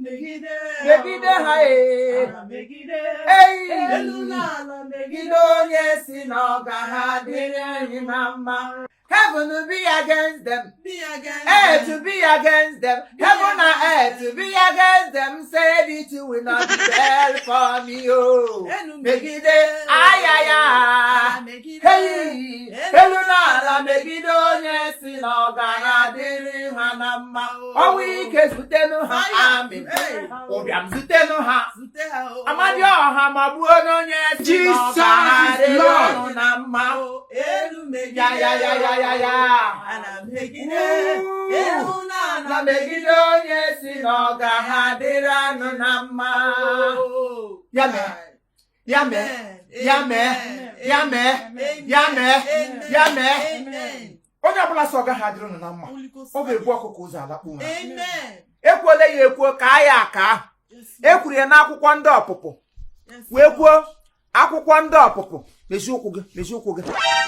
Megide. Megide ha ee. Ala megide. Ei. Elu na ala Megide megide. onye si na ọ ga ha adịrị anyị na mma. Heaven be against them. Be against Earth them. be against them. Heaven and earth be against them. Said it will not be well for me. Oh. Elu Megide ayaya. Ala megide. Hey, elu na ala megide onye si na ọ ga adịrị ha na mma. Ọnwụ ike zutenụ ha, amen. Hey. Ụbịam zutenụ ha. Zute ha o. Amadioha magbuo n'onye si na ọ ga Jesus is adịrị Lord. ọnụ na mma. Elu megide. Ya ya ya ya ya ya. Ala megide. Ooh. Elu na ala Na megide onye si na ọ ga ha adịrị anụ na mma. Oh. Ya mee. Ya mee. Ya mee. Ya mee. Ya mee. Ya mee. Amen. Onye ọbụla sị ọ gaghị adịrị unu na mma, Holy Ghost. ọ ga-ebu ọkụkọ ụzọ alakpu ha. Amen. Ekwuola ya ekwuo ka ya aka. Yes, E kwuru ya n'akwụkwọ ndị ọpụpụ. Yes, Wee kwuo akwụkwọ ndị ọpụpụ, mezie ụkwụ gị, mezie ụkwụ gị,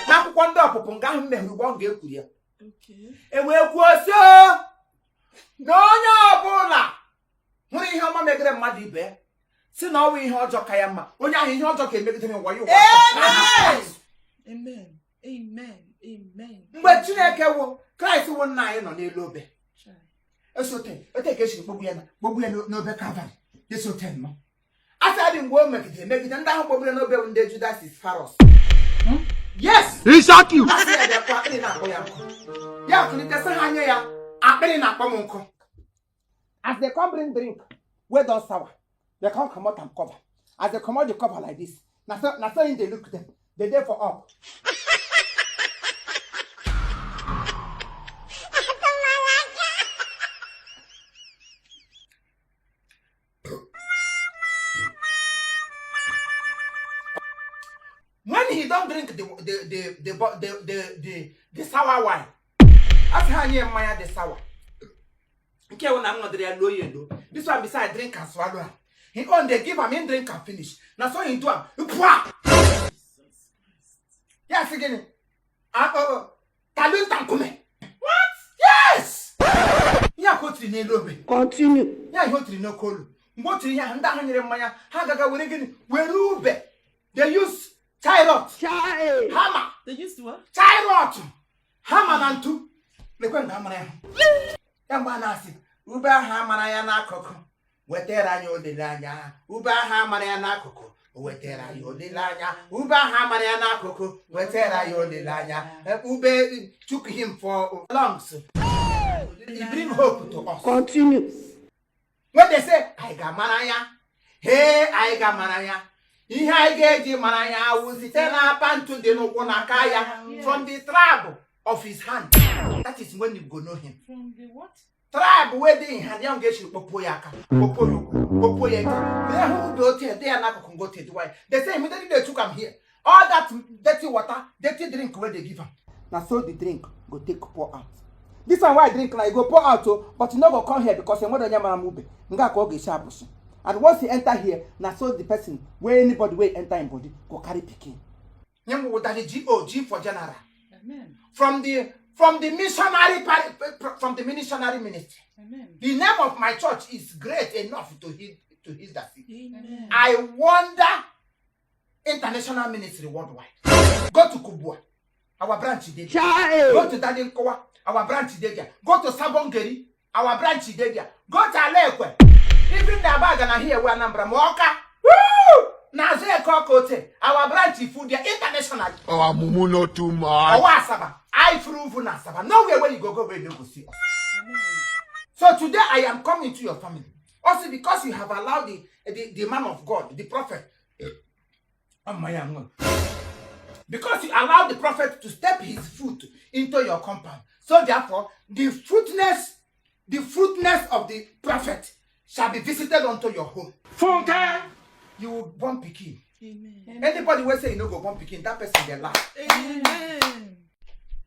n'akwụkwọ ndị ọpụpụ nga ahụ m mehụrụ ugbo m ga-ekwuru ya. E wee kwuo sị o, na onye ọbụla hụrụ ihe ọma megide mmadụ ibe ya, si na ọ wụ ihe ọjọọ ka ya mma, onye ahụ ihe ọjọọ ka emegidere ụwa ya ụwa. Amen. Amen. Amen. Amen. Mgbe Chineke wụ Kraịst wụ nna anyị nọ n'elu obe, Chai. esote ote ka esiri kpọgbu ya na kpọgbu ya n'obe Kalvarị, esote nnọọ asị adị mgbe o megide megide ndị ahụ kpọgburu ya n'obe bụ ndị Judas Iscariot. Yes. He shock you. Asị ya bịakwa, akpịrị na-akpọ ya nkụ, ya kulite sị ha nye ya, akpịrị na-akpọ m nkụ. As they come bring drink wey don sour, they come comot am cover. As they comot the cover like this, na so him dey look them. They dey for up. When he don drink the sour wine, asị ha nye mmanya dị sour nke wụ na m ṅụdịrị ya loo ya elo. This one beside drink and swallow am. He own dey give am, him drink am finish. Na so he do am pua. Ya sị gịnị? Talunta nkume. What? Yes, ihe a ka o tiri n'elu obe. Continue. Ya ihe o tiri n'oke olu mgbe o tiri ihe ahụ, ndị ahụ nyere mmanya ha agaga were gịnị? Were ube. They use chariot. Chai. Hammer. They used to what? Chariot, hammer na ntu. Lekwe nga amara ya ya mgbe a na-asị ube ahụ amara ya n'akụkụ wetara anyị olileanya, ube ahụ amara ya n'akụkụ wetara anyị olileanya, ube ahụ amara ya n'akụkụ wetara anyị olileanya. Ube took him for lungs. He bring hope to us. Continue. When they say anyị ga-amara ya, hee, anyị ga-amara ya, ihe anyị ga-eji mara ya awụ site n'apa ntu dị n'ụkwụ na aka ya, from the tribe of his hand, that is when you go know him. From the what? Tribe wey dey in hand ya ga-esi kpọpuo ya aka, kpọpuo ya ụkwụ, kpọpuo ya ntị. Lee hụ ube otu dị ya n'akụkụ ngo otu dịwa ya. They say immediately they took am here, all that dirty water, dirty drink wey they give am, na so the drink go take pour out. This one wey I drink now, e go pour out o, but e no go come here because enwere onye mara m ube nga ka ọ ga-esi abụsị. And once he enter here, na so the person wey anybody wey enter him body go carry pikin. Nye m wụ Daddy G.O., G for general. Amen. From the missionary from the missionary ministry. Amen. The name of my church is great enough to heal the sick. Amen. I wonder international ministry worldwide. Go to Kubwa, our branch dey there. Chai. Go to Dadin Kowa, our branch dey there. Go to Sabongeri, our branch dey there. Go to Alekwe, even the Abaga na here wey Anambra ma Ọka. Woo! Na azụ Eke Ọka ote, our branch full there internationally. Our mumu no too much. Ọwa Asaba, I furu na Asaba. Nowhere where you go go where you no go see us. Amen. So today I am coming to your family. Also because you have allowed the man of God, the prophet, oh my God, because you allowed the prophet to step his foot into your compound. So therefore, the fruitness of the prophet shall be visited unto your home. Funke. You will born pikin. Amen. Anybody wey say you no go born pikin, that person dey lie. Amen.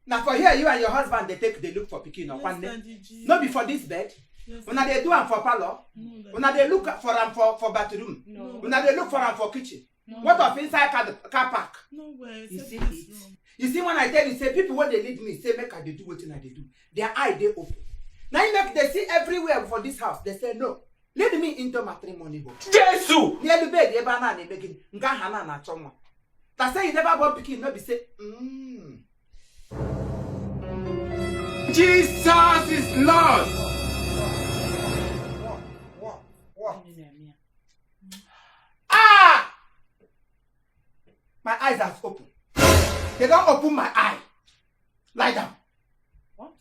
Na for here you and your husband dey take dey look for pikin or Yes, kwanne. Daddy G. No be for this bed. Yes, Una dey do am for parlour. No, Daddy. Una dey look for am for bathroom. No. Una dey look for am for kitchen. No. What of inside car park? Nowhere You except see this it? room. You see, when I tell you say people wey dey lead me say make I dey do wetin I dey do, their eye dey open. Na im make dey see everywhere for this house. They say no. Lead me into matrimony home. Jesu. N'elu bed ebe a na-eme gịnị nke aha na na-achọ nwa. Ta say you never born pikin no be say Jesus is Lord. What? What? Gịnị na-eme ya? Ah! My eyes are open. They don't open my eye. Lie down. What?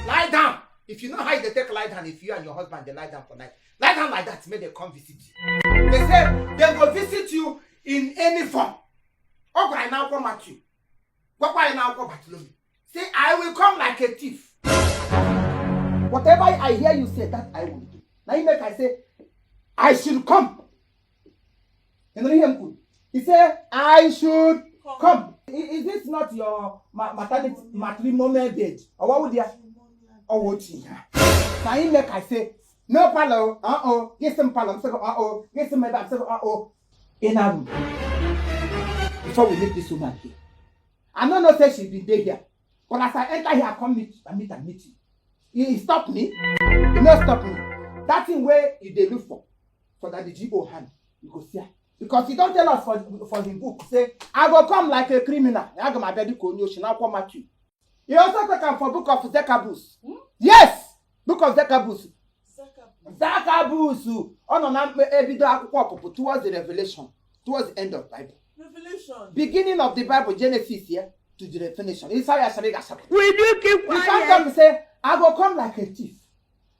Lie down. If you know how they take lie down, if you and your husband they lie down for night, lie down like that, may they come visit you. They say they go visit you in any form. Ọ gwara anyị n'akwụkwọ Matthew. Gwakwa anyị n'akwụkwọ Bartholomew. Say, "I will come like a thief." Whatever I hear you say, that I will do. Now you make I say, I should come. You know him good. He said, "I should come." Is this not your maternity matrimonial bed? Or what would you? Or what you? Now you make I say, no palo, uh-oh, get some palo, uh-oh, get some uh-oh. In a room. Before we meet this woman here. I no know say she been dey here. But as I enter here, I come meet, I meet and meet you. He stop me. He no stop me. That thing wey you dey look for that the G.O hand, you go see am. Because he don tell us for him book, say, "I go come like a criminal." Aga m abịa dịka onye oshi n'akwụkwọ Matthew. He also talk am for book of Zacchaeus. Hmm? Yes! Book of Zacchaeus. Zacchaeus. Ọ nọ na ebido akwụkwọ ọpụpụ towards the Revelation, towards the end of Bible. Revelation. Beginning of the Bible, Genesis, yeah, to the Revelation. Inside Ashabi Gashabi. Will you keep He come quiet? talk say, "I go come like a thief."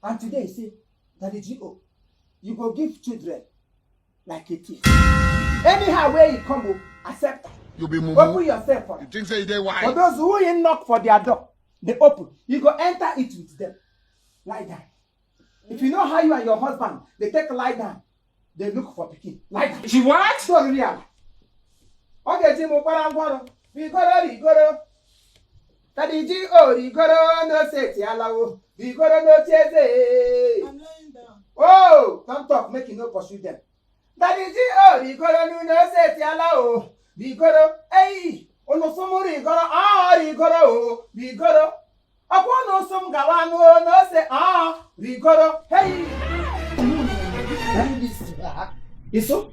And today he say, "Daddy G.O., you go give children like a thief." Anyhow where you come, oh, accept am. You be mumu. Open yourself for You am. think say you dey For wise? those who in knock for their door, they open. You go enter it with them. Lie down. If you know how you and your husband, they take lie down, they look for pikin. Lie down. She what? So riri ala. Ọ ga-eji m kwara ngwọrọ rigoro rigoro. Daddy G.O. rigoro n'ose tialawo rigoro n'oche eze. I'm lying down. Oh, don't talk, make you no pursue them. Daddy G.O. rigoro n'ose tiala o rigoro eyi unu sụmụ rigoro ọ rigoro o rigoro ọkwa unu sụ m gawa nụ n'ose ọ rigoro hey. Iso?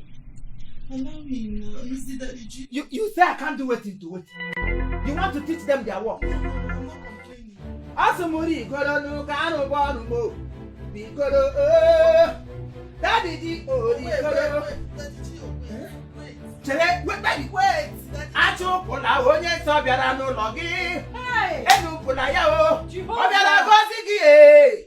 Allow me now. Is the Daddy G? You say I can't do wetin to wetin. You want to teach them their work. No, no, I'm not complaining. Asị m rigoro n'ụka arụbọ ọrụ m o. Rigoro oo. Daddy G.O. Wait, wait, rigoro. wait. Daddy G, oh, wait, wait. Chere, wait, daddy, Wait, Daddy. Achụpụla onye nsọ bịara n'ụlọ gị. Hey! Enupụla ya o. Jehovah! Ọ bịara gọzi gị ee.